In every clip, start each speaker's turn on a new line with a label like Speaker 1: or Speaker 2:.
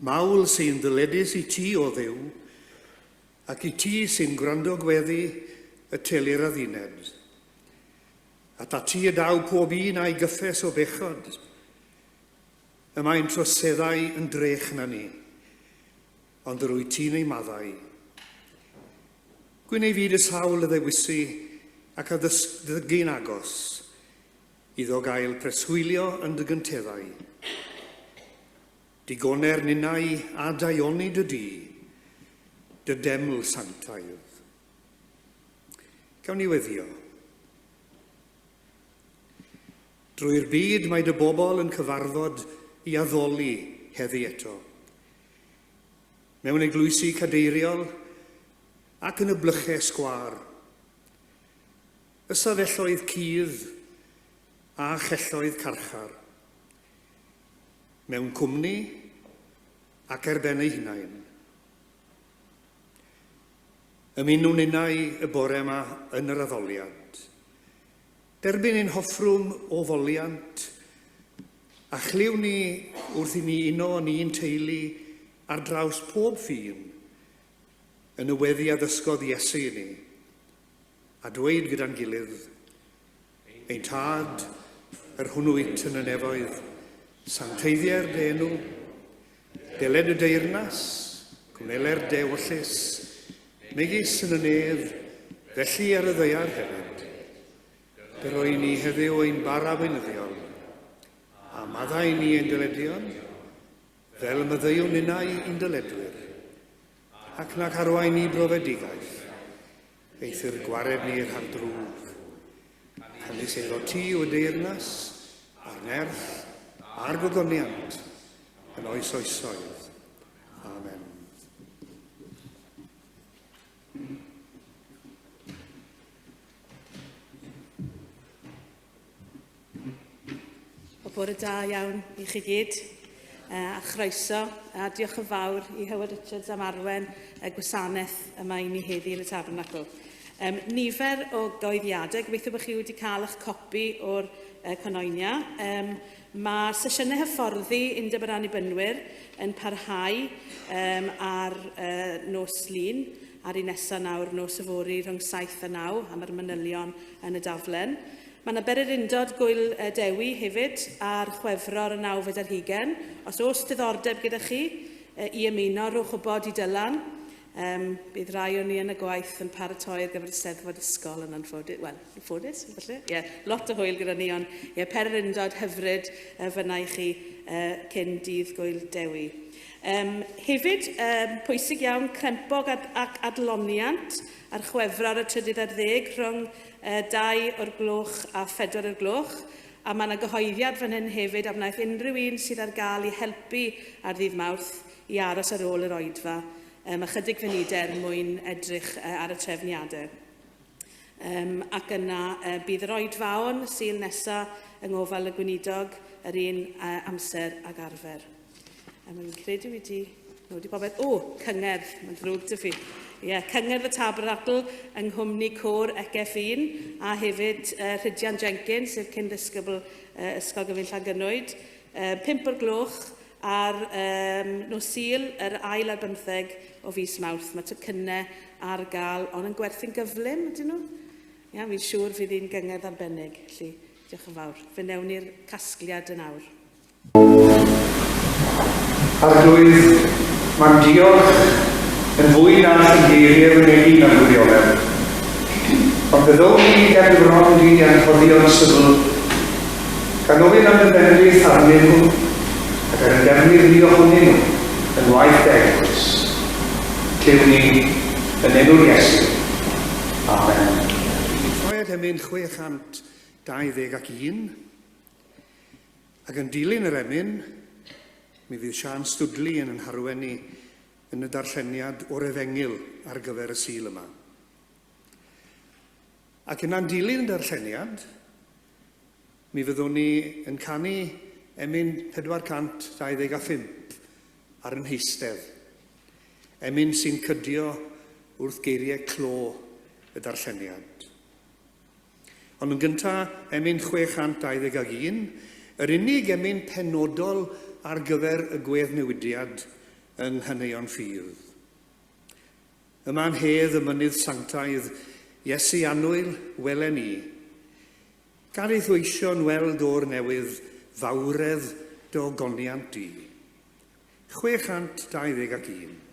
Speaker 1: Mawl sy'n ddyledus i ti, o Dduw, ac i ti sy'n gwrando gweddi y telir adduned. Atat ti y daw pob un a'i gyffes o bechod. Y mae'n troseddau yn drech na ni, ond yr wyt ti'n ei maddau. Gwyn ei fyd y sawl y ddewisi ac a ddysgu'n agos, iddo gael preswylio yn dy gynteddau. Digoner ninnau a daioni dy dŷ, dy deml sanctaidd. Gawn ni weddio. Drwy'r byd mae dy bobl yn cyfarfod i addoli heddi eto. Mewn eglwysi cadeiriol ac yn y blychau sgwâr. Ystafelloedd cudd a chelloedd carchar. Mewn cwmni ac ar ben eu hunain. Ymunwn ninnau y bore yma yn yr addoliad. Derbyn ein hoffrwm o foliant a chlyw ni wrth i ni uno yn un teulu ar draws pob ffin yn y weddi a ddysgodd Iesu i ni, a dweud gyda'n gilydd, Ein Tad, yr hwnnw wyt yn y nefoedd, sancteiddier dy enw, deled y deyrnas, gwneler dy ewyllys, megis yn y nef, felly ar y ddaear hefyd. Dy roi ni heddiw ein bara beunyddiol, a maddau ni ein dyledion, fel y maddeuwn ninnau i'n dyledwyr, ac nac arwain ni brofedigaeth, eithr gwared ni rhag drwg. Canys eiddo ti yw y deyrnas, a'r nerth, a'r gogoniant, yn oes oesoedd. Amen.
Speaker 2: O bore da iawn i chi gyd, a chroeso, a diolch yn fawr i Hywel Richards am arwen y gwasanaeth yma i ni heddi yn y Tabernacl. Um, nifer o goeddiadau, gobeithio bod chi wedi cael eich copi o'r uh, conoinia. Um, mae sesiynau hyfforddi Undeb yr Annibynwyr yn parhau um, ar uh, nos Lun, a'r un nesaf nawr nos yfory rhwng 7 a 9, a mae'r manylion yn y daflen. Mae yna bererindod Gŵyl Dewi hefyd ar Chwefror y nawfed ar hugain. Os oes diddordeb gyda chi i ymuno, rhowch wybod i Dylan. Um, bydd rai o'n ni yn y gwaith yn paratoi ar gyfer y Steddfod Ysgol yn anffodus. Wel, yn ffodus, falle. Ie, yeah, lot o hwyl gyda ni, ond ie, yeah, pererindod hyfryd uh, fyna i chi uh, cyn dydd Gŵyl Dewi. Um, hefyd, um, pwysig iawn, crempog ad ac adloniant ar Chwefror y trydydd ar ddeg rhwng 2 o'r gloch a phedwar o'r gloch, a mae yna gyhoeddiad fan hyn hefyd a wnaeth unrhyw un sydd ar gael i helpu ar ddydd Mawrth i aros ar ôl yr oedfa um, ychydig funudau er mwyn edrych uh, ar y trefniadau. Um, ac yna uh, bydd yr oedfaon Sul nesa yng ngofal y gweinidog yr un uh, amser ag arfer. A mae'n credu wedi nodi popeth. O, cyngerdd, mae'n ddrwg dy fi. Ie, yeah, cyngerdd y Tabernacl yng nghwmni côr ECF1 a hefyd uh, Rhydian Jenkins, sef cyn ddisgybl uh, Ysgol Gyfun Llangynwyd. Uh, 5 o'r gloch ar um, nos Sul, yr ail ar bymtheg o fis Mawrth. Mae tocynnau ar gael, ond yn gwerthu'n gyflym, ydyn nhw? Ia, fi'n siŵr fydd hi'n gyngerdd arbennig. Felly, diolch yn fawr. Fe newn ni'r casgliad yn awr.
Speaker 1: Arglwydd, mae'n diolch yn fwy na all y geiriau fynegi mewn gwirionedd. Ond fe ddown ni ger dy fron di a'n rhoddion syml, gan ofyn am dy fendith arnyn nhw ac ar y defnydd ni ohonyn nhw yng ngwaith dy eglwys. Clyw ni yn enw'r Iesu. Amen. Ni'n troi at emyn 621. Ac yn dilyn yr emyn, mi fydd Siân Studley yn yn harwen ni yn y darlleniad o'r Efengyl ar gyfer y Sul yma. Ac yna'n dilyn y darlleniad, mi fyddwn ni yn canu emyn 425 ar yn heistedd. Emyn sy'n cydio wrth geiriau clo y darlleniad. Ond yn gyntaf, emyn 621, yr unig emyn penodol ar gyfer y gweddnewidiad. yng nghaneuon ffydd. Yma'n hedd y mynydd sanctaidd, Iesu annwyl, wele ni. Gad eith weision weld o'r newydd fawredd dy ogoniant di. 621.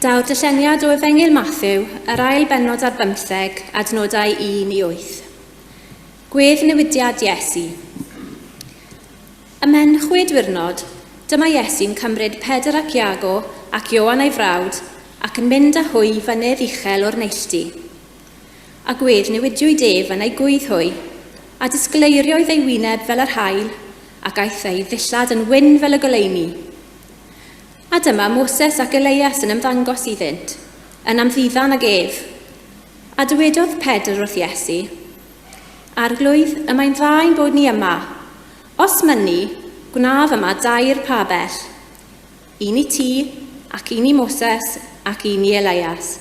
Speaker 3: Daw'r darlleniad o Efengyl Mathew, yr ail bennod ar bymtheg, adnodau 1 i 8. Gwedd newidiad Iesu. Ymhen 6 diwrnod, dyma Iesu'n cymryd Pedr ac Iago ac Ioan ei frawd ac yn mynd â hwy i fynydd uchel o'r neilltu. A gwedd newidiwyd ef yn ei gwydd hwy, a disgleirioedd ei wyneb fel yr haul, ac aeth ei ddillad yn wyn fel y goleuni. A dyma Moses ac Elias yn ymddangos iddynt, yn amddiddan ag ef. A dywedodd Pedr wrth Iesu, Arglwydd, y mae'n dda ein bod ni yma. Os mynni, gwnaf yma dair pabell, un i ti, ac un i Moses, ac un i Elias.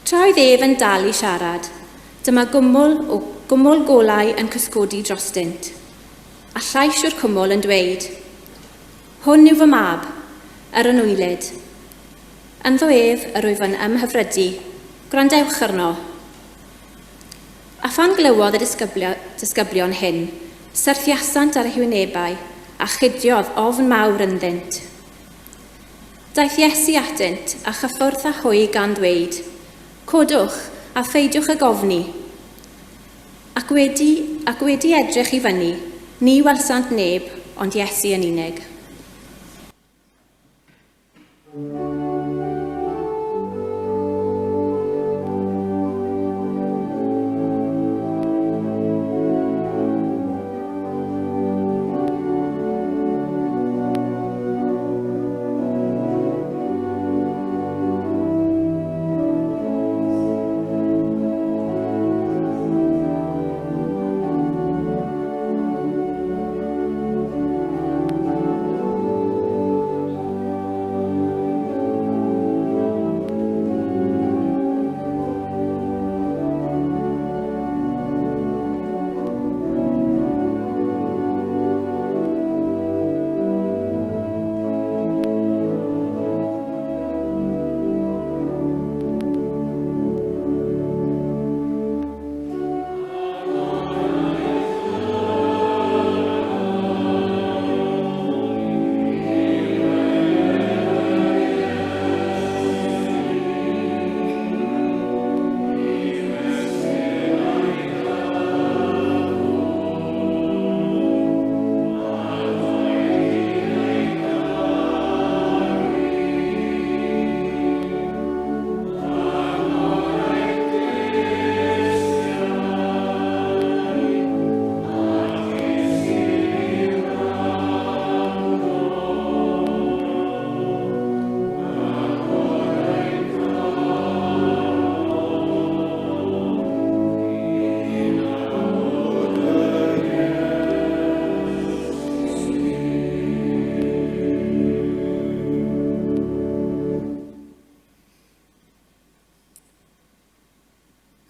Speaker 3: Tra oedd ef yn dal i siarad, dyma gwmwl o gwmwl golau yn cysgodi drostynt, a llais o'r cwmwl yn dweud, Hwn yw fy mab, yr anwylyd. Ynddo ef yr wyf yn ymhyfrydu, gwrandewch arno. A phan glywodd y disgyblion hyn, syrthiasant ar eu hwynebau, a chudiodd ofn mawr ynddynt. Daeth Iesu atynt, a chyffwrdd â hwy gan ddweud, Codwch, a pheidiwch ag ofni. Ac wedi, ac wedi edrych i fyny, ni welsant neb, ond Iesu yn unig.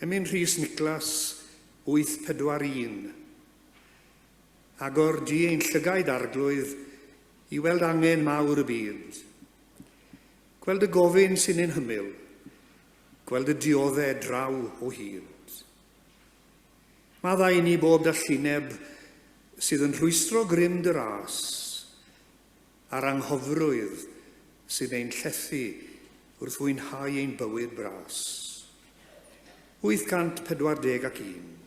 Speaker 1: Emyn Rhys Niclas, 841. Agor di ein llygaid arglwydd i weld angen mawr y byd. Gweld y gofyn sy'n ein hymyl, gweld y diodde draw o hyd. Maddau i ni bob dallineb sydd yn rhwystro grym dy ras, a'r anghofrwydd sydd ein llethu wrth fwynhau ein bywyd bras. 841.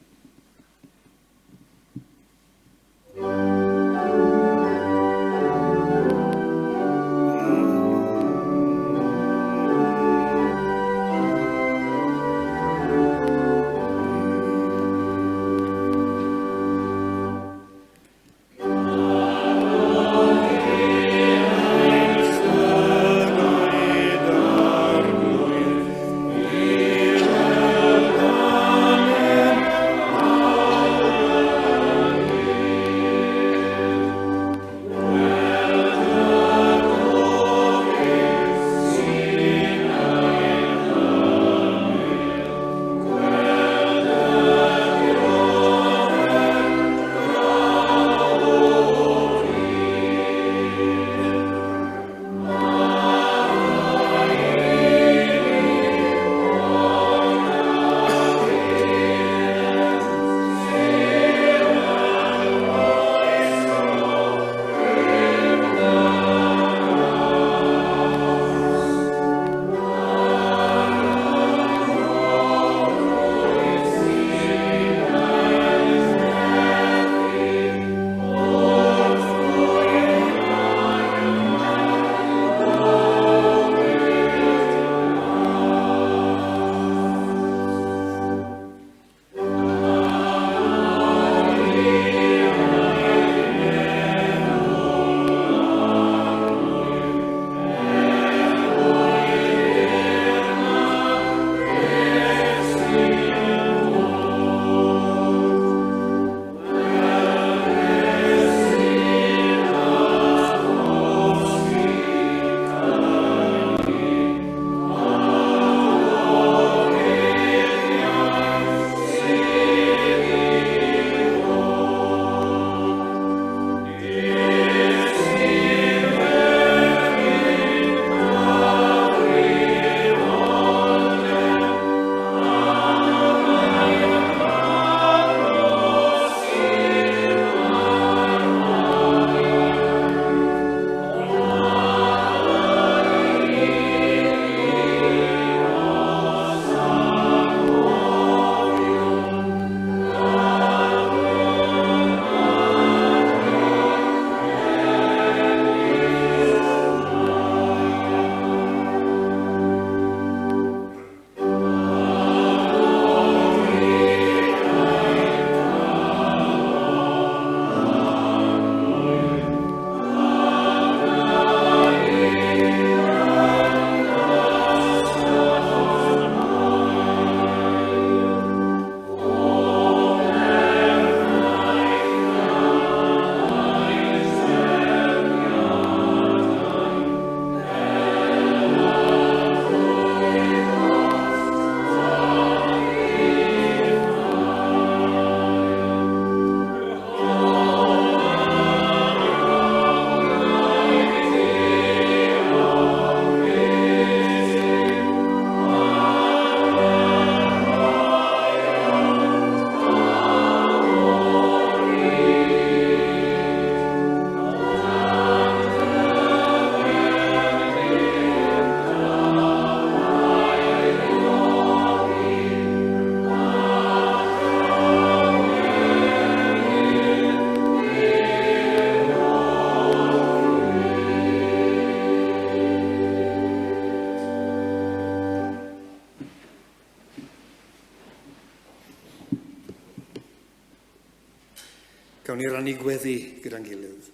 Speaker 1: Gawn ni rannu gweddi gyda'n gilydd.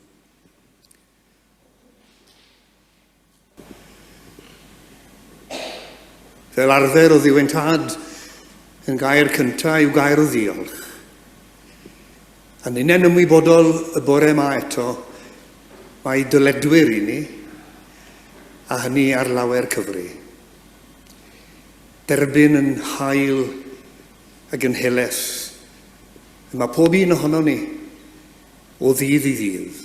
Speaker 1: Fel arfer o ddiwen tad, yn gair cyntaf yw gair o ddiolch. A ninnau'n ymwybodol y bore yma eto, mae dyledwyr i ni, a hynny ar lawer cyfri. Derbyn yn hael ac yn helaeth y mae pob un ohonon ni o ddydd i ddydd.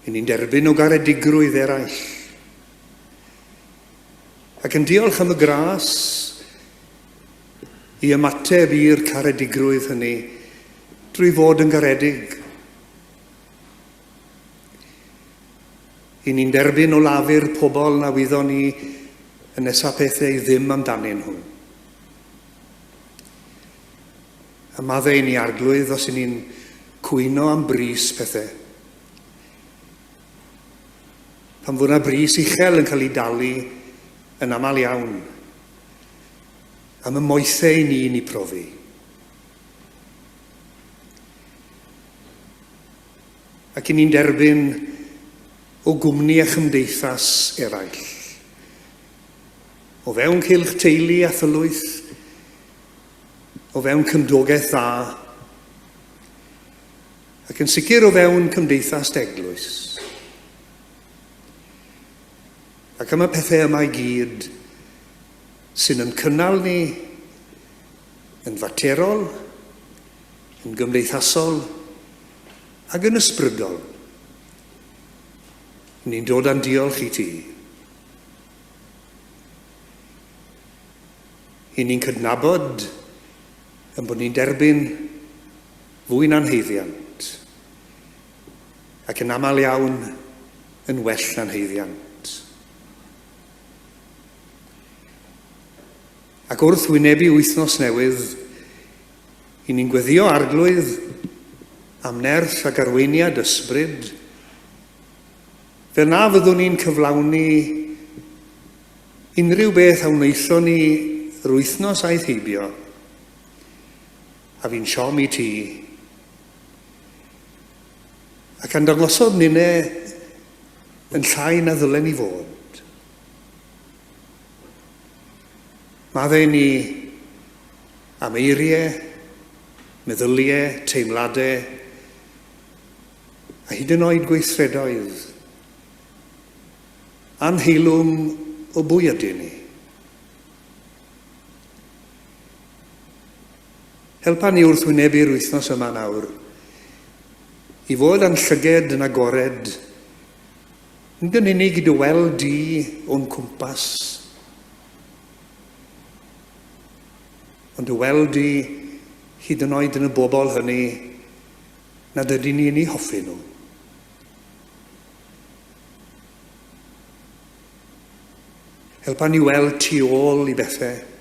Speaker 1: I ni'n derbyn o garedigrwydd eraill ac yn diolch am y gras i ymateb i'r caredigrwydd hynny drwy fod yn garedig. I ni'n derbyn o lafur pobl na wyddon ni y nesa pethau ddim amdanyn nhw. A maddau i ni arglwydd os i ni'n cwyno am bris pethau. Pan fod yna bris uchel yn cael ei dalu yn aml iawn am y moethau i ni'n ei profi. Ac i ni'n derbyn o gwmni a chymdeithas eraill. O fewn cylch teulu a thylwyth, o fewn cymdogaeth dda, ac yn sicr o fewn cymdeithas d'eglwys. Ac am y pethau yma i gyd sy'n yn cynnal ni yn faterol, yn gymdeithasol ac yn ysbrydol. Ni'n dod â'n diolch i ti. I ni'n cydnabod yn bod ni'n derbyn fwy na'n haeddiant, ac yn aml iawn yn well na'n haeddiant. Ac wrth wynebu wythnos newydd, i ni'n gweddio Arglwydd am nerth ac arweiniad ysbryd, fel na fyddwn ni'n cyflawni unrhyw beth a wnaethon ni yr wythnos aeth heibio, a fi'n siom i ti. Ac a'n dangosodd ninne yn llai na ddylen ni fod. Maddau ni am eiriau, meddyliau, teimladau, a hyd yn oed gweithredoedd anheilwng o bwy ydyn ni. Helpa ni wrth wynebu'r wythnos yma nawr i fod â'n llyged yn agored, nid yn unig i dy weld di o'n cwmpas, ond dy weld di hyd yn oed yn y bobl hynny nad ydyn ni yn eu hoffi nhw. Helpa ni weld tu ôl i bethau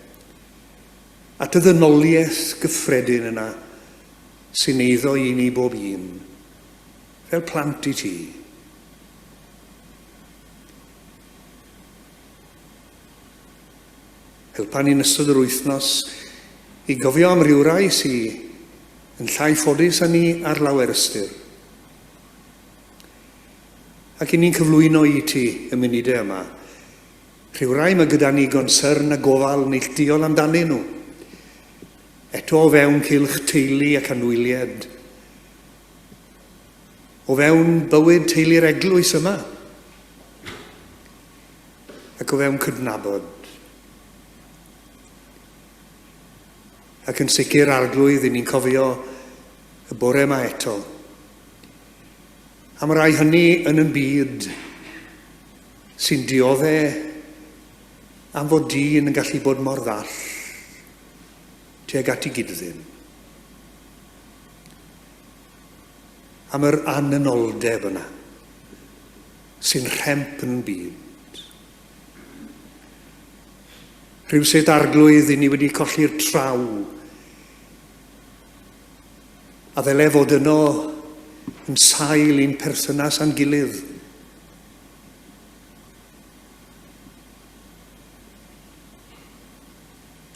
Speaker 1: at y ddynoliaeth gyffredin yna sy'n eiddo i ni bob un, fel plant i ti. Helpa ni'n ystod yr wythnos i gofio am rywrai sy yn llai ffodus â ni ar lawer ystyr. Ac i ni'n cyflwyno i ti y munudau yma, rhywrai mae gyda ni gonsyrn a gofal neilltuol amdanyn nhw, eto o fewn cylch teulu ac anwyliaid, o fewn bywyd teulu'r eglwys yma, ac o fewn cydnabod. Ac yn sicr, Arglwydd, i ni'n cofio y bore yma eto, am rai hynny yn y byd sy'n diodde am fod dyn yn gallu bod mor ddall tuag at ei gyd-ddyn. Am yr anynoldeb yna sy'n rhemp yn byd. Rhywsut arglwydd i ni wedi colli'r traw a ddyle fod yno yn sail i'n perthynas â'n gilydd.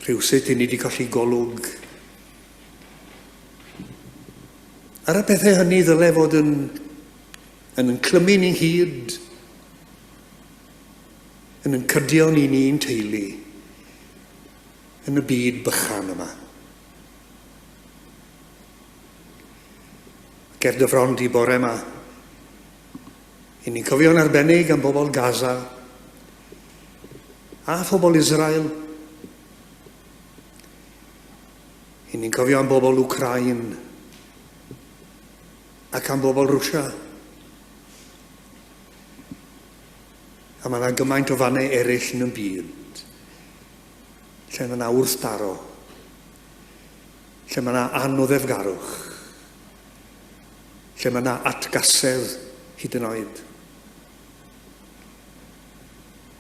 Speaker 1: Rhywsut i ni wedi colli golwg ar y pethau hynny ddyle fod yn, yn yn clymu ni hyd, yn yn cydio ni'n un teulu yn y byd bychan yma. Ger dy fron di bore yma, i ni'n cofio'n arbennig am bobl Gaza, a phobl Israel. I ni'n cofio am bobl Wcrain ac am bobl Rwsia. A mae yna gymaint o fannau eraill yn y byd lle mae yna wrthdaro, lle mae yna anoddefgarwch, lle mae yna atgasedd hyd yn oed.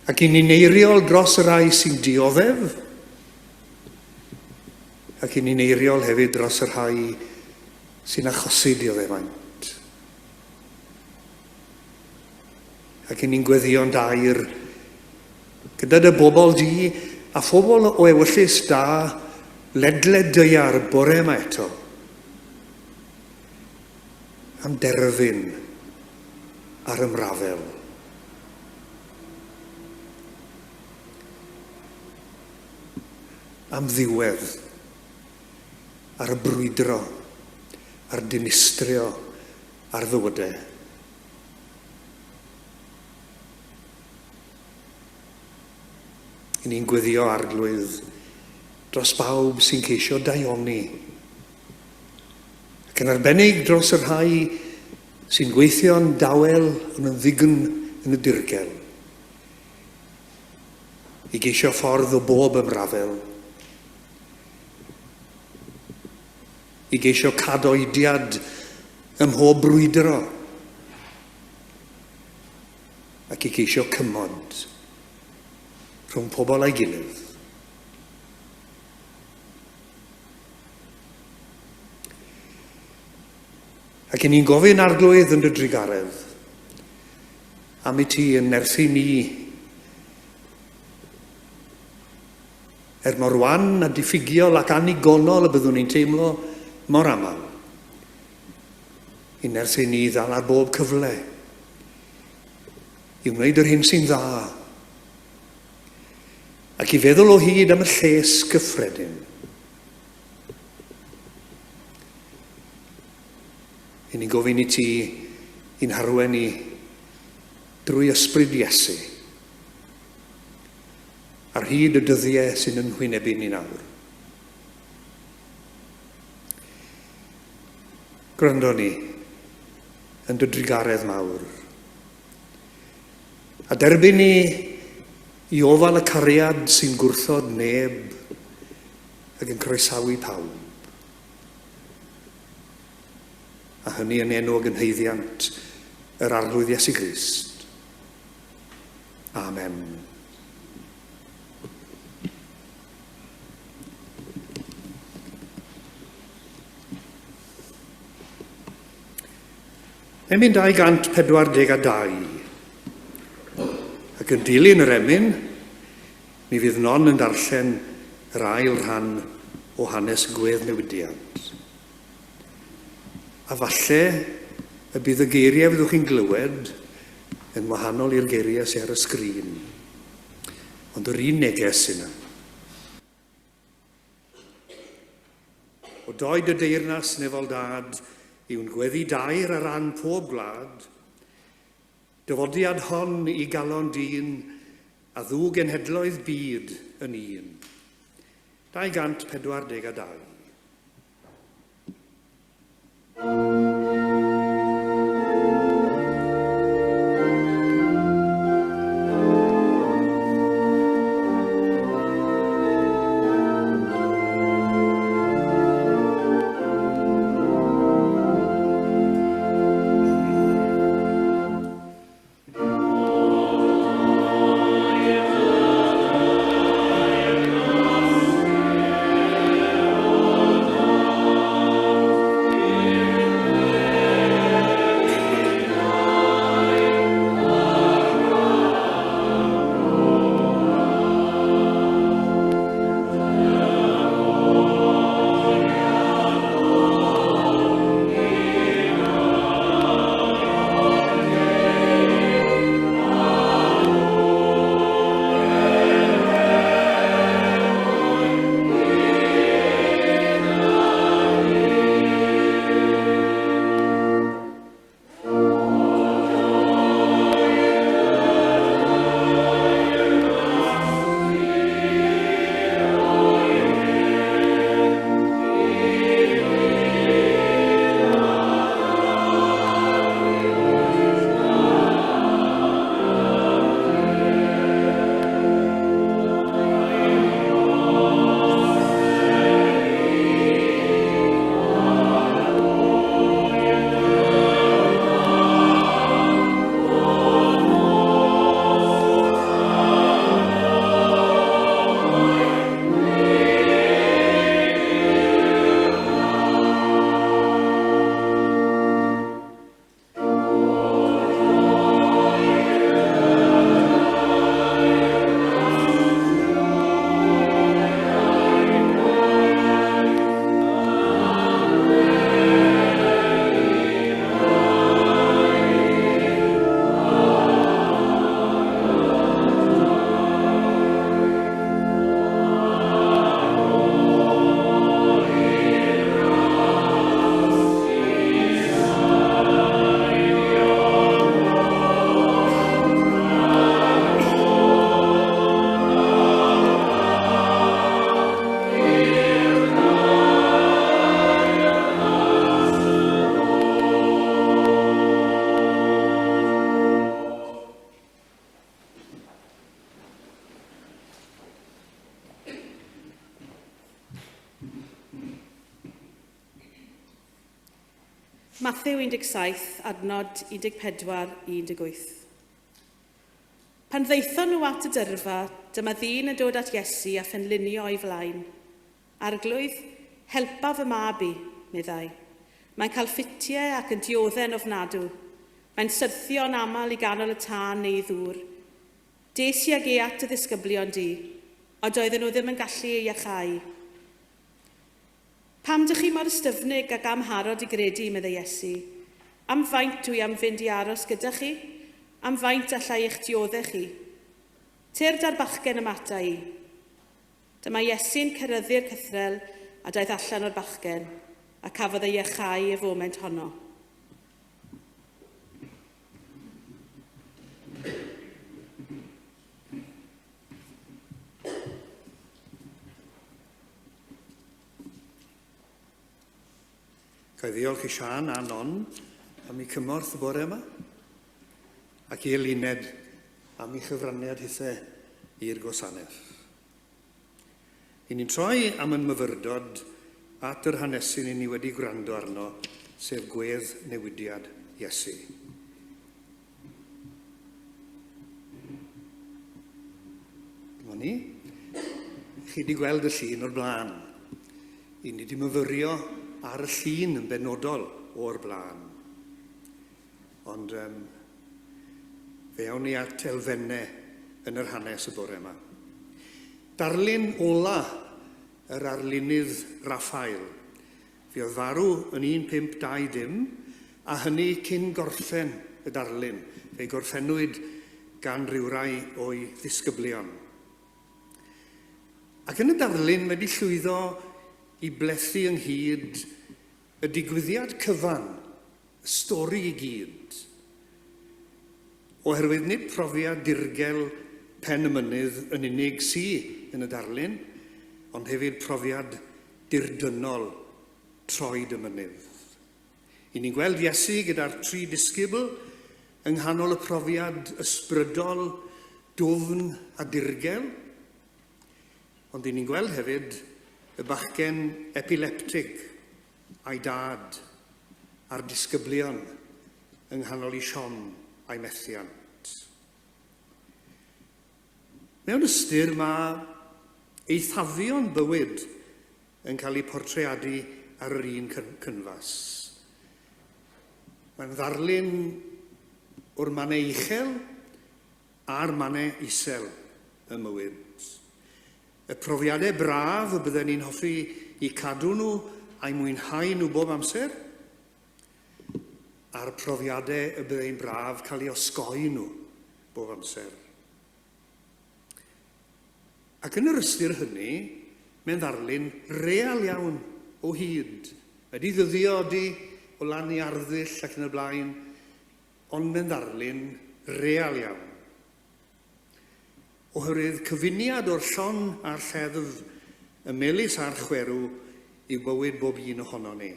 Speaker 1: Ac i ni'n eiriol dros y rhai sy'n dioddef, ac i ni'n eiriol hefyd dros y rhai sy'n achosi dioddefaint. Ac i ni'n gweddïo'n daer gyda dy bobl di a phobl o ewyllys da ledled daear bore yma eto am derfyn ar ymrafel. Am ddiwedd ar y brwydro, a'r dinistrio ar fywydau. I ni'n gweddio Arglwydd dros bawb sy'n ceisio daioni, ac yn arbennig dros y rhai sy'n gweithio'n dawel ond yn ddign yn y dirgel, i geisio ffordd o bob ymrafel, i geisio cadoediad ym mhob brwydro, ac i geisio cymod rhwng pobl a'i gilydd. Ac i ni'n gofyn Arglwydd yn dy drugaredd am i ti yn nerthu ni er mor wan a diffygiol ac annigonol y byddwn ni'n teimlo mor aml i nerthu ni ddal ar bob cyfle i wneud yr hyn sy'n dda ac i feddwl o hyd am y lles cyffredin. I ni'n gofyn i ti i'n harwen ni drwy ysbryd Iesu ar hyd y dyddiau sy'n yn hwynebu ni nawr. Gwrando ni yn dy drugaredd mawr. A derbyn ni i ofal y cariad sy'n gwrthod neb ac yn croesawu pawb. A hynny yn enw ag yn haeddiant yr Arglwydd Iesu Grist. Amen. Emyn 242. Ac yn dilyn yr emyn, mi fydd Non yn darllen yr ail rhan o hanes y gweddnewidiad. A falle y bydd y geiriau fyddwch chi'n glywed yn wahanol i'r geiriau sydd ar y sgrin. Ond yr un neges sy'n yna. O doed y deyrnas nefol dad yw'n gweddi dair ar ran pob gwlad, dyfodiad hon i galon dyn a ddw genhedloedd byd yn un. 242.
Speaker 2: Mathew 17, adnod 14 i 18. Pan ddaethon nhw at y dyrfa, dyma ddyn yn dod at Iesu a phenlinio o'i flaen. Arglwydd, helpa fy mab i, meddai. Mae'n cael ffitiau ac yn diodde'n ofnadw. Mae'n syrthio'n aml i ganol y tân neu i ddŵr. Des i ag e at y ddisgyblion di, ond doedden nhw ddim yn gallu ei iachau. Pam dych chi mor ystyfnig ac amharod i gredu, meddai Iesu. Am faint dwi am fynd i aros gyda chi? Am faint allai eich dioddef chi? Tyrd â'r bachgen yma ata i. Dyma Iesu'n ceryddu'r cythrel a daeth allan o'r bachgen, a cafodd ei iachau y foment honno.
Speaker 1: Ga i ddiolch i Siân a Non am eu cymorth y bore yma, ac i Eluned am ei chyfraniad hithe i'r gwasanaeth. I ni'n troi am yn myfyrdod at yr hanesyn i ni wedi gwrando arno, sef gwedd newidiad Iesu. Dyma ni. Chi wedi gweld y llun o'r blaen. I ni wedi myfyrio ar y llun yn benodol o'r blaen. Ond um, fe awn ni at elfennau yn yr hanes y bore yma. Darlun ola yr arlunydd Raphael Fuodd farw yn 1520, a hynny cyn gorffen y darlun. Fe'i gorffennwyd gan rywrai o'i ddisgyblion. Ac yn y darlun mae wedi llwyddo i blethu ynghyd y digwyddiad cyfan, y stori i gyd. Oherwydd nid profiad dirgel pen y mynydd yn unig sy yn y darlun, ond hefyd profiad dirdynnol troed y mynydd. I ni'n gweld Iesu gyda'r tri disgybl yng nghanol y profiad ysbrydol, dwfn a dirgel, ond i ni'n gweld hefyd y bachgen epileptig a'i dad a'r disgyblion yng nghanol i siom a'i methiant. Mewn ystyr, mae eithafion bywyd yn cael eu portreadu ar yr un cynfas. Mae'n ddarlun o'r mannau uchel a'r mannau isel ym mywyd. Y profiadau braf y bydden ni'n hoffi i cadw nhw a'i mwynhau nhw bob amser, a'r profiadau y byddai'n braf cael ei osgoi nhw bob amser. Ac yn yr ystyr hynny, mae'n ddarlun real iawn o hyd. Mae di ddyddio di o lan i arddull ac yn y blaen, ond mae'n ddarlun real iawn. Oherwydd cyfuniad o'r llon a'r lleddf, y melys a'r chwerw yw bywyd bob un ohonon ni.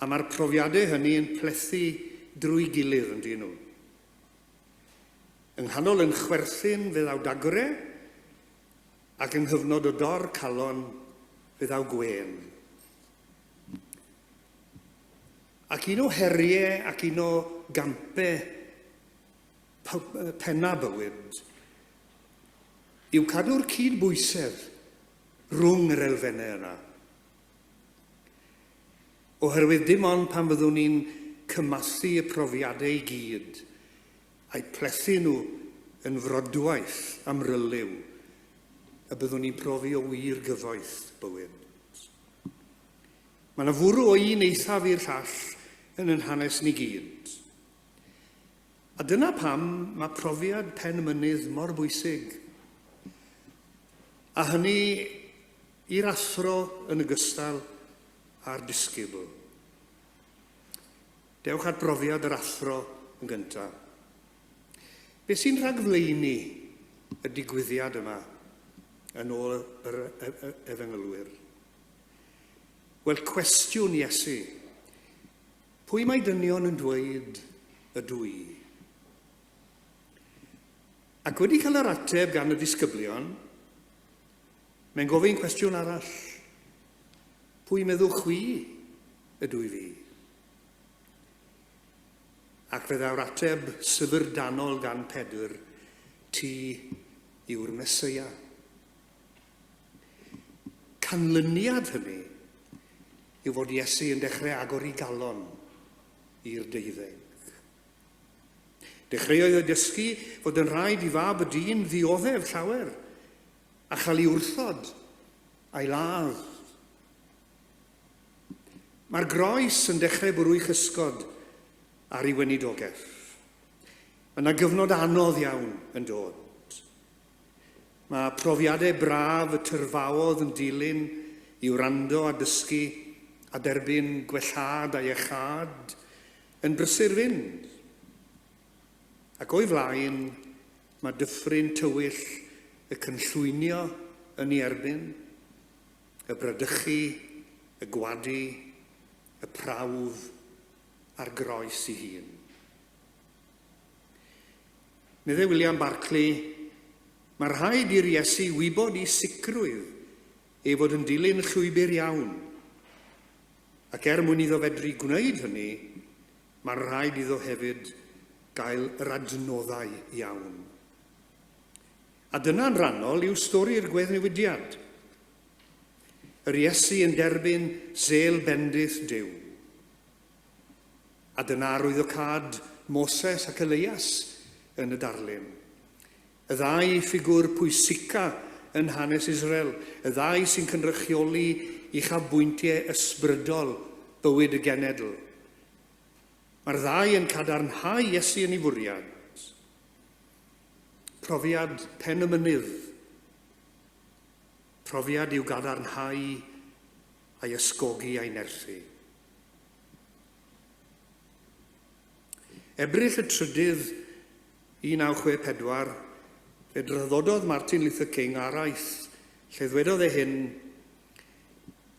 Speaker 1: A mae'r profiadau hynny yn plethu drwy gilydd, yn dyn nhw. Yng nghanol yn chwerthin fe ddaw dagre, ac yng nghyfnod o dor calon fe ddaw gwên. Ac un o heriau ac un o gampau penna bywyd yw cadw'r cyd-bwysedd rhwng yr elfennau yna. Oherwydd dim ond pan fyddwn ni'n cymathu y profiadau i gyd a'u plethu nhw yn frodwaith amryliw y byddwn ni'n profi o wir gyfoeth bywyd. Mae yna fwrw o un eithaf i'r llall yn yn hanes ni gyd. A dyna pam mae profiad pen y mynydd mor bwysig. A hynny i'r athro yn ogystal â'r disgybl. Dewch at brofiad yr athro yn gyntaf. Beth sy'n rhagflaenu y digwyddiad yma yn ôl yr efengylwyr? Wel, cwestiwn Iesu. Pwy mae dynion yn dweud ydw i? Ac wedi cael yr ateb gan y disgyblion, mae'n gofyn cwestiwn arall. Pwy meddwch chwi ydw i fi? Ac fe ddaw'r ateb syfrdanol gan Pedr, Ti yw'r Meseia. Canlyniad hynny yw fod Iesu yn dechrau agor ei galon i'r deuddeg. Dechreuodd y dysgu fod yn rhaid i fab y dyn ddioddef llawer a chael ei wrthod a'i ladd. Mae'r groes yn dechrau bwrw'i chysgod ar ei weinidogaeth. Mae yna gyfnod anodd iawn yn dod. Mae profiadau braf y tyrfaodd yn dilyn i wrando a dysgu a derbyn gwellhad a iechâd yn brysur fynd. Ac o'i flaen mae dyffryn tywyll y cynllwynio yn ei erbyn, y bradychu, y gwadu, y prawf a'r groes ei hun. Meddai William Barclay, Mae rhaid i'r Iesu wybod i sicrwydd ei fod yn dilyn y llwybr iawn, ac er mwyn iddo fedru gwneud hynny, mae'n rhaid iddo hefyd gael yr adnoddau iawn. A dyna'n rhannol yw stori'r gweddnewidiad. Yr Iesu yn derbyn sêl bendith Duw. A dyna arwyddocâd Moses ac Eleias yn y darlun. Y ddau ffigwr pwysica yn hanes Israel, y ddau sy'n cynrychioli uchafbwyntiau ysbrydol bywyd y genedl. Mae'r ddau yn cadarnhau Iesu yn ei fwriad. Profiad pen y mynydd. Profiad i'w gadarnhau a'i ysgogi a'i nerthu. Ebrill y trydydd 1964, fe draddododd Martin Luther King araith lle ddwedodd e hyn,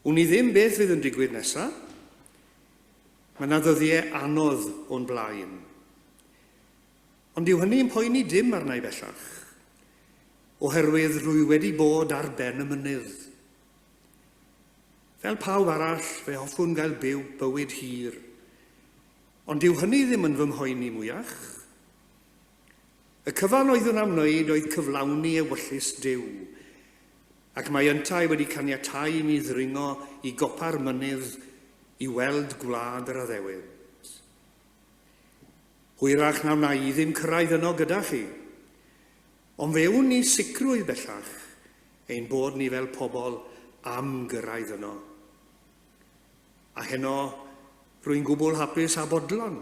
Speaker 1: Wn i ddim beth fydd yn digwydd nesa. Mae yna ddyddiau anodd o'n blaen. Ond dyw hynny'n poeni dim arna i bellach, oherwydd rwy wedi bod ar ben y mynydd. Fel pawb arall, fe hoffwn gael byw bywyd hir. Ond dyw hynny ddim yn fy mhoeni mwyach. Y cyfan oeddwn am wneud oedd cyflawni ewyllys Duw, ac mae yntau wedi caniatáu i mi ddringo i gopa'r mynydd i weld gwlad yr addewid. Hwyrach na wna i ddim cyrraedd yno gyda chi, ond fe wn i sicrwydd bellach ein bod ni fel pobl am gyrraedd yno. A heno, rwy'n gwbl hapus a bodlon,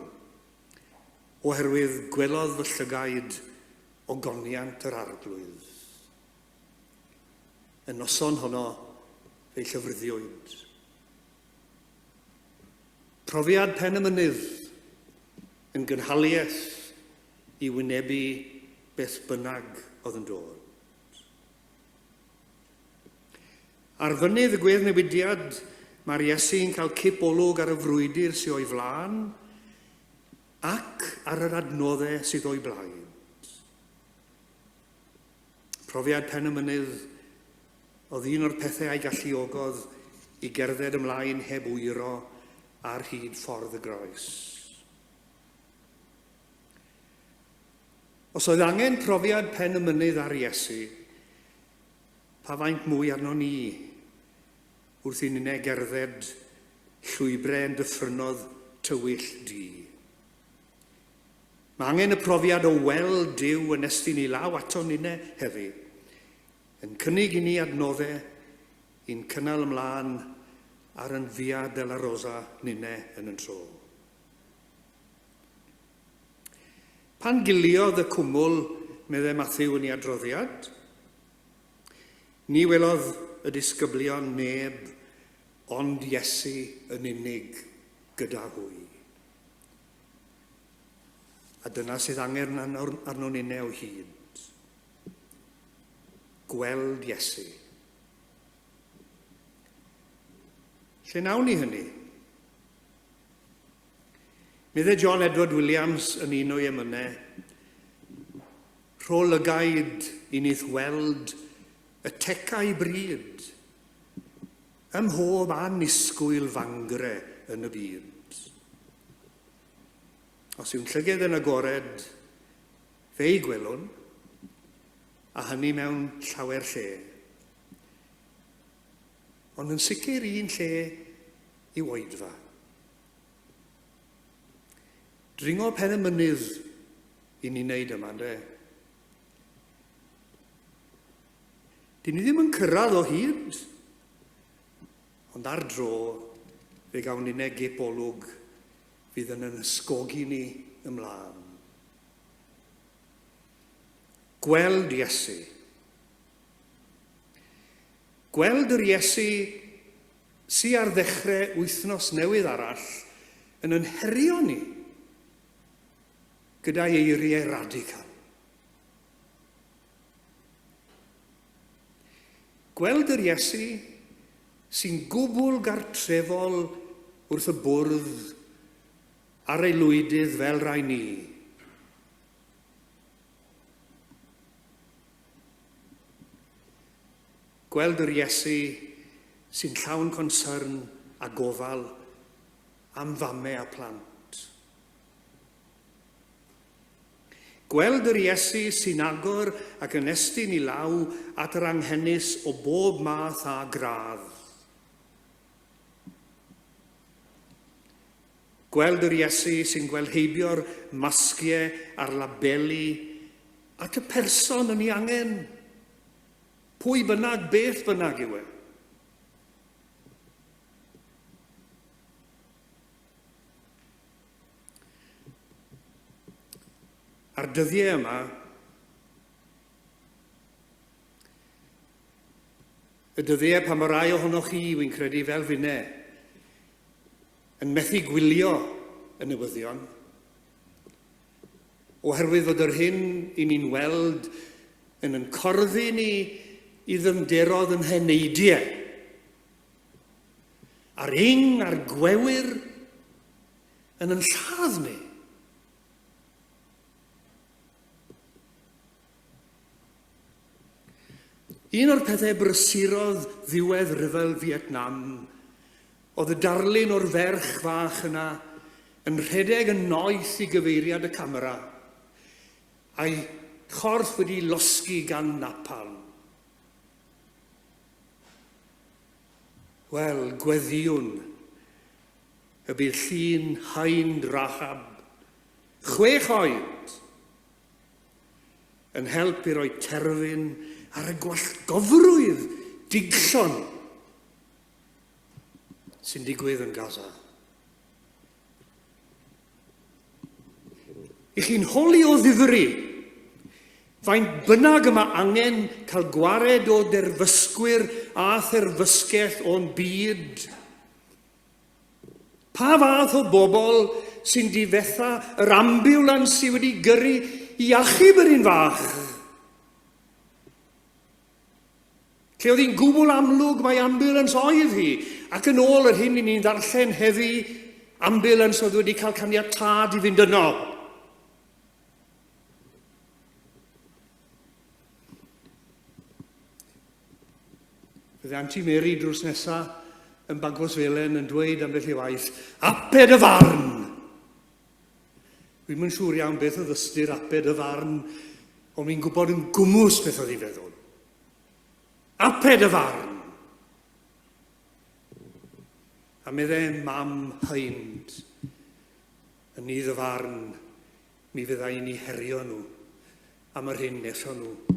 Speaker 1: oherwydd gwelodd fy llygaid ogoniant yr Arglwydd. Y noson honno fe'i llofruddiwyd. Profiad pen y mynydd yn gynhaliaeth i wynebu beth bynnag oedd yn dod. Ar fynydd y gweddnewidiad, mae'r Iesu'n cael cip olwg ar y frwydr sydd o'i flaen ac ar yr adnoddau sydd o'i blaid. Profiad pen y mynydd oedd un o'r pethau a'i galluogodd i gerdded ymlaen heb wyro ar hyd ffordd y groes. Os oedd angen profiad pen y mynydd ar Iesu, pa faint mwy arno ni wrth i ninne gerdded llwybrau yn dyffrynnodd tywyll du. Mae angen y profiad o weld Duw yn estyn ei law ato ninne heddi, yn cynnig i ni adnoddau i'n cynnal ymlaen ar yn Via della Rosa ninne yn yn tro. Pan giliodd y cwmwl, meddai Mathew yn ei adroddiad, ni welodd y disgyblion neb ond Iesu yn unig gyda hwy. A dyna sydd angen arnon ninne o hyd. Gweld Iesu. Lle nawn ni hynny? Meddai John Edward Williams yn un o'i emynau, Rho lygaid i ni'th weld y tecau bryd, ym mhob annisgwyl fangre yn y byd. Os yw'n llyged yn agored, fe'i gwelwn, a hynny mewn llawer lle. Ond yn sicr un lle yw oedfa. Dringo pen y mynydd i ni wneud yma, ynddo? Dyn ni ddim yn cyrraedd o hyd, ond ar dro fe gawn ni gip olwg fydd yn yn ysgogi ni ymlaen. Gweld Iesu. Gweld yr Iesu sy ar ddechrau wythnos newydd arall yn yn herio ni gyda'i eiriau radical. Gweld yr Iesu sy'n gwbl gartrefol wrth y bwrdd ar ei lwydydd fel rai ni. Gweld yr Iesu sy'n llawn consyrn a gofal am famau a plant. Gweld yr Iesu sy'n agor ac yn estyn i law at yr anghenus o bob math a gradd. Gweld yr Iesu sy'n gweld heibio'r masgiau a'r labeli at y person yn ei angen, pwy bynnag, beth bynnag yw e. A'r dyddiau yma, y dyddiau pan mae rai ohonoch chi, wy'n credu, fel finne, yn methu gwylio y newyddion, oherwydd fod yr hyn i ni'n weld yn yn corddi ni i ddyfnderodd yn heneidiau. A'r ing a'r gwewyr yn yn lladd ni. Un o'r pethau brysurodd ddiwedd rhyfel Vietnam oedd y darlun o'r ferch fach yna yn rhedeg yn noeth i gyfeiriad y camera, a'i chorff wedi losgi gan napalm. Wel, gweddïwn y bydd llun Hind Rahab, chwech oed, yn help i roi terfyn ar y gwallgofrwydd digllon sy'n digwydd yn Gaza. I chi'n holi o ddifri, faint bynnag y mae angen cael gwared o derfysgwyr a therfysgell o'n byd, pa fath o bobl sy'n difetha yr ambiwlans sydd wedi gyrru i achub yr un fach? Lle oedd hi'n gwbl amlwg mai ambulance oedd hi, ac yn ôl yr hyn i ni'n ddarllen heddi, ambulance oedd wedi cael caniatâd i fynd yno. Bydde Auntie Mary drws nesa yn Bagos Felen yn dweud ambell i waith, aped y farn! Dwi'm yn siŵr iawn beth oedd ystyr aped y farn, ond fi'n gwybod yn gwmws beth oedd ei feddwl. Aped y farn! A meddai mam Hind, yn nydd y farn, mi fydda i'n eu herio nhw am yr hyn wnaethon nhw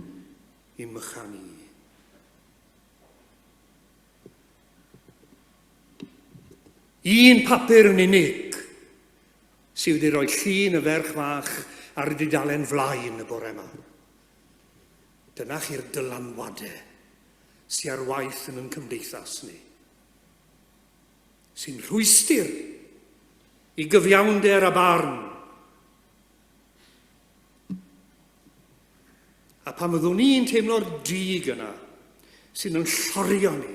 Speaker 1: i mychan i. Un papur yn unig sydd wedi rhoi llun y ferch fach ar y dudalen flaen y bore yma. Dyna chi'r dylanwadau sydd ar waith yn ein cymdeithas ni, sy'n rhwystr i gyfiawnder a barn. A pan fyddwn ni'n teimlo'r dig yna sy'n yn llorio ni,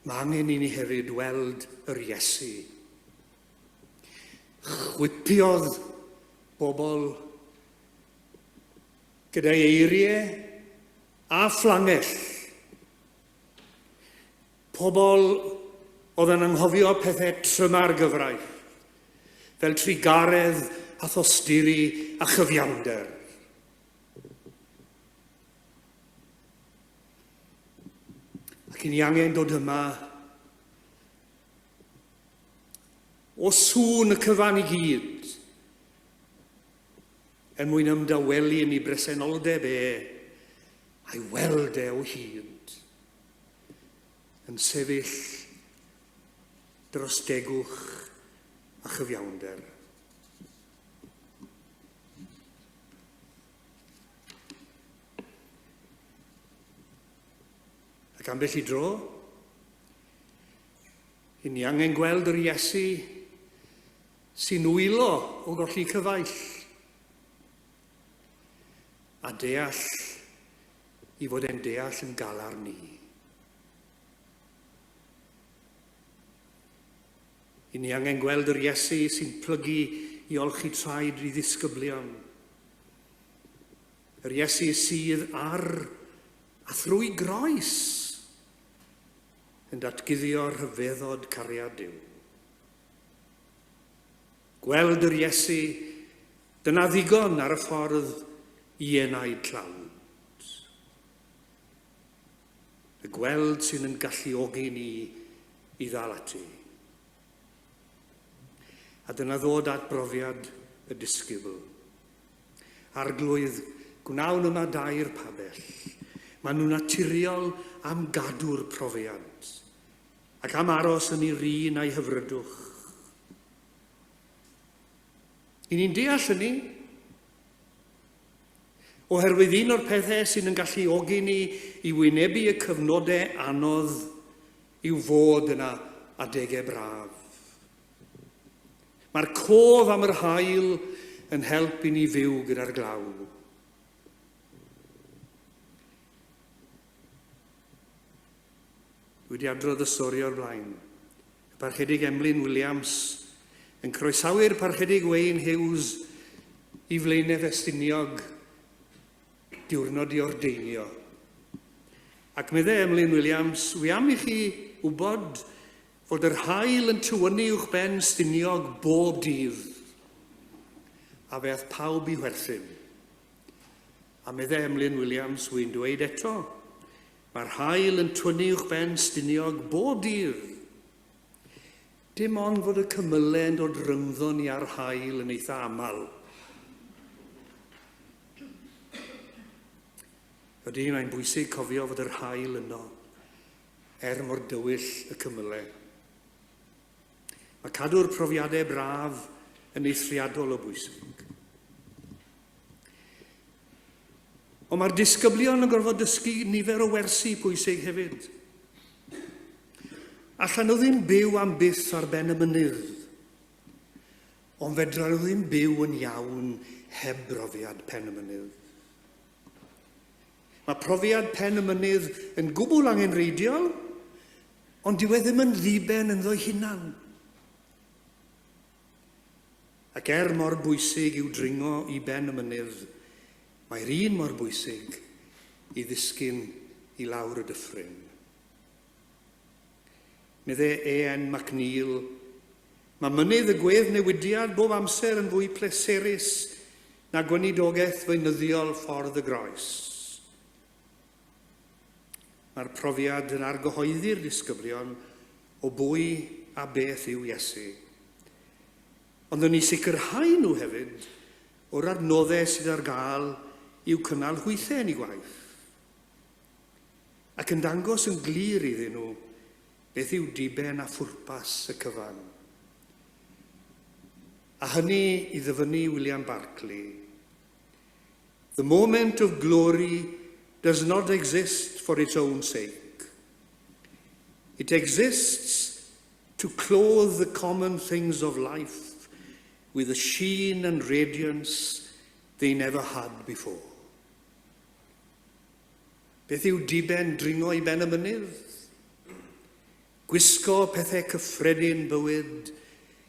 Speaker 1: mae angen i ni hefyd weld yr Iesu. Chwipiodd bobl gyda'i eiriau a phlangell. Pobl oedd yn anghofio pethau tryma'r gyfraith. fel trugaredd a thosturi a chyfiawnder. Ac i ni angen dod yma o sŵn y cyfan i gyd er mwyn ymdawelu yn ei bresenoldeb e a'i weld e o hyd yn sefyll dros degwch a chyfiawnder. Ac ambell i dro, i ni angen gweld yr Iesu sy'n wylo o golli cyfaill a deall i fod e'n deall yn galar ni. I ni angen gweld yr Iesu sy'n plygu i olchi traed i ddisgyblion. Yr Iesu sydd ar a thrwy groes yn datguddio rhyfeddod cariad Duw. Gweld yr Iesu, dyna ddigon ar y ffordd i enaid tlawd. Y gweld sy'n yn galluogi ni i ddal ati. A dyna ddod at brofiad y disgybl. Arglwydd, gwnawn yma dair pabell. Maen nhw'n naturiol am gadw'r profiad ac am aros yn ei rin a'i hyfrydwch. I ni'n deall hynny, oherwydd un o'r pethau sy'n yn galluogi ni i wynebu y cyfnodau anodd yw fod yna adegau braf. Mae'r cof am yr haul yn help i ni fyw gyda'r glaw. Dwi wedi adrodd y stori o'r blaen. Y Parchedig Emlyn Williams yn croesawu'r Parchedig Wayne Hughes i Flaenau Ffestiniog diwrnod i ordeinio. Ac meddai Emlyn Williams, wi am i chi wybod fod yr haul yn tywynnu uwch ben Stiniog bob dydd. A fe ath pawb i chwerthin. A meddai Emlyn Williams, wy'n dweud eto, mae'r haul yn twynnu uwch ben Stiniog bob dydd. Dim ond fod y cymylau yn dod rhyngddo ni a'r haul yn eitha aml. Ydy, mae'n bwysig cofio fod yr haul yno, er mor dywyll y cymylau. Mae cadw'r profiadau braf yn eithriadol o bwysig. Ond mae'r disgyblion yn gorfod dysgu nifer o wersi pwysig hefyd. Allan nhw ddim byw am byth ar ben y mynydd, ond fedra nhw ddim byw yn iawn heb brofiad pen y mynydd. Mae profiad pen y mynydd yn gwbl angenrheidiol, ond dyw e ddim yn ddiben ynddo'i hunan. Ac er mor bwysig yw dringo i ben y mynydd, mae'r un mor bwysig i ddisgyn i lawr y dyffryn. Medde A.N. MacNeil, mae mynydd y gwedd newidiad bob amser yn fwy pleserus na gweinidogaeth feunyddiol ffordd y groes. Mae'r profiad yn argyhoeddi'r disgyblion o bwy a beth yw Iesu. Ond yn ei sicrhau nhw hefyd o'r adnoddau sydd ar gael i'w cynnal hwythau yn eu gwaith. Ac yn dangos yn glir iddyn nhw beth yw diben a phwrpas y cyfan. A hynny i ddyfynnu William Barclay, The moment of glory does not exist for its own sake. It exists to clothe the common things of life with a sheen and radiance they never had before. Beth yw diben dringo i ben y mynydd? Gwisgo pethau cyffredin bywyd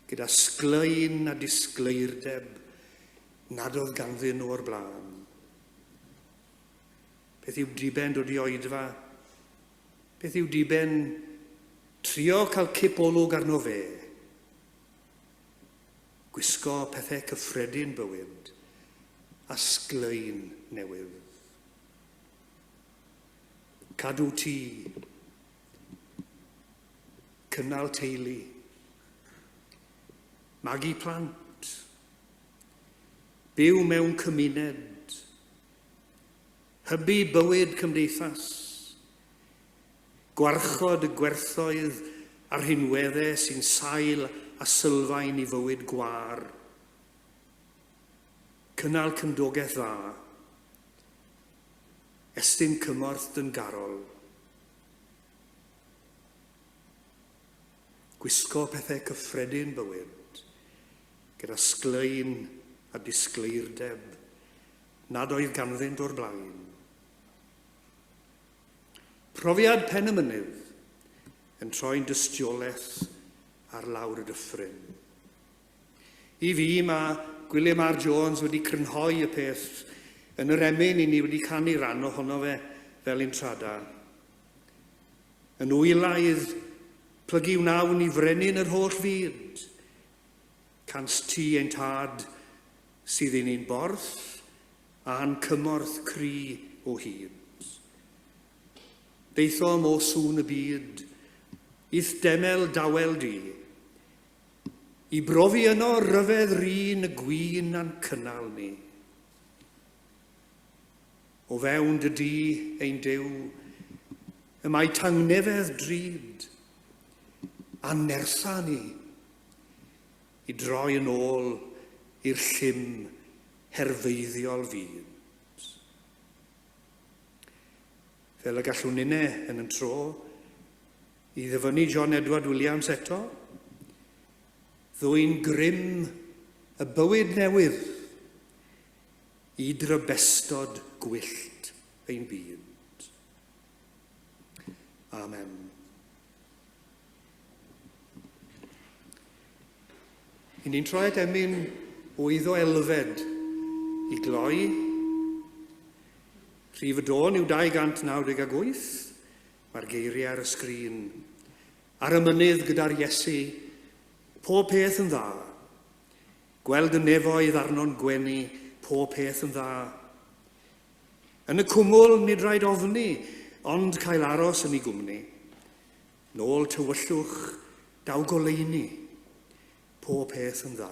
Speaker 1: gyda sglein a disgleirdeb nad oedd ganddyn nhw o'r blaen. Beth yw diben dod i oedfa? Beth yw diben trio cael cip olwg arno fe? Gwisgo pethau cyffredin bywyd a sglein newydd. Cadw tŷ, cynnal teulu, magu plant, byw mewn cymuned, hybu bywyd cymdeithas, gwarchod y gwerthoedd a'r rhinweddau sy'n sail a sylfaen i fywyd gwâr, cynnal cymdogaeth dda, estyn cymorth dyngarol, gwisgo pethau cyffredin bywyd gyda sglein a disgleirdeb nad oedd ganddynt o'r blaen. Profiad pen y mynydd yn troi'n dystiolaeth ar lawr y dyffryn. I fi, mae Gwilym R Jones wedi crynhoi y peth yn yr emyn i ni wedi canu ran ohono fe fel intrada. Yn wylaidd, plygu wnawn i frenin yr holl fyd. Cans ti ein tad sydd i ni'n borth a'n cymorth cry o hyd. Daethom o sŵn y byd, i'th demel dawel di, i brofi yno ryfedd rin y gwin a'n cynnal ni. O fewn dy dŷ, ein Duw, y mae tangnefedd drud, a nertha ni i droi yn ôl i'r llym herfeiddiol fyd. Fel y gallwn ninne yn yn tro, i ddyfynnu John Edward Williams eto, ddwyn grym y bywyd newydd i drybestod gwyllt ein byd. Amen. I ni'n troi at emyn o iddo Elfed i gloi. Rhif y dôn yw 298. Mae'r geiriau ar y sgrin. Ar y mynydd gyda'r Iesu, pob peth yn dda. Gweld y nefoedd arno'n gwenu, pob peth yn dda. Yn y cwmwl, nid rhaid ofni, ond cael aros yn ei gwmni. Nôl tywyllwch, daw goleuni, pob peth yn dda.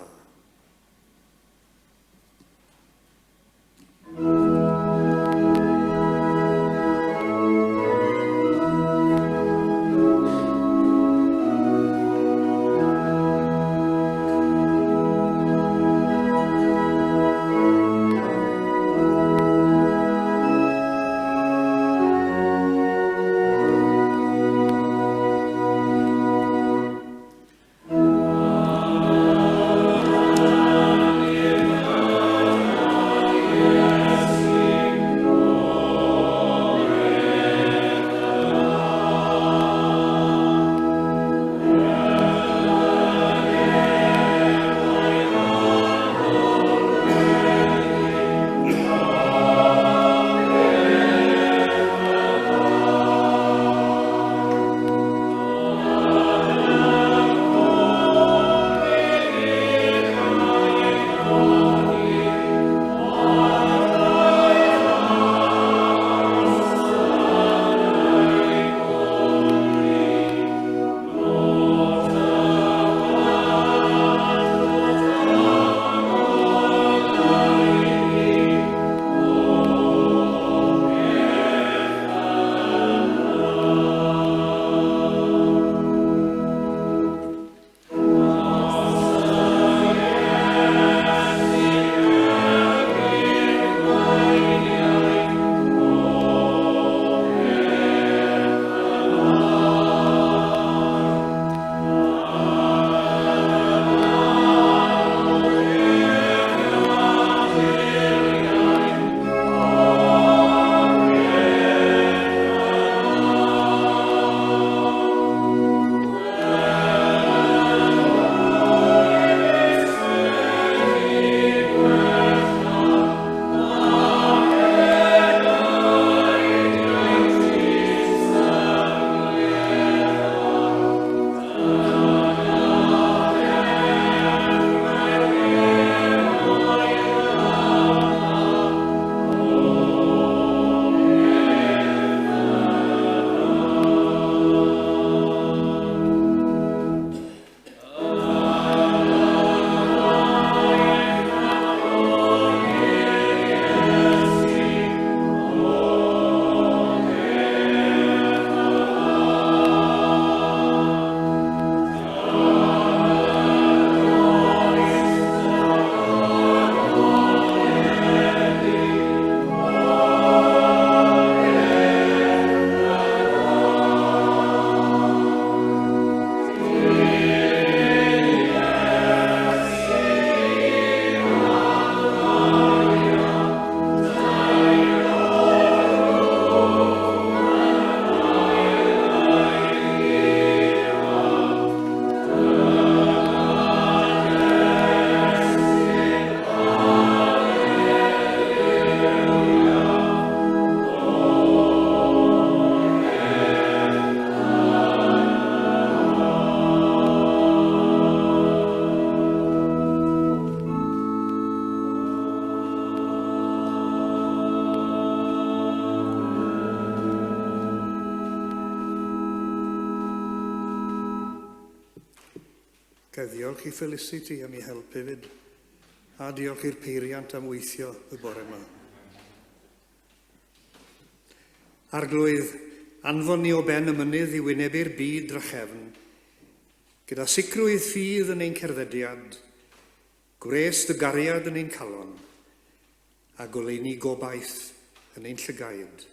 Speaker 1: Ga i ddiolch i Felicity am ei help hefyd, a diolch i'r peiriant am weithio y bore yma. Arglwydd, anfon ni o ben y mynydd i wynebu'r byd drachefn, gyda sicrwydd ffydd yn ein cerddediad, gwres dy gariad yn ein calon, a goleuni gobaith yn ein llygaid.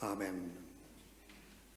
Speaker 1: Amen.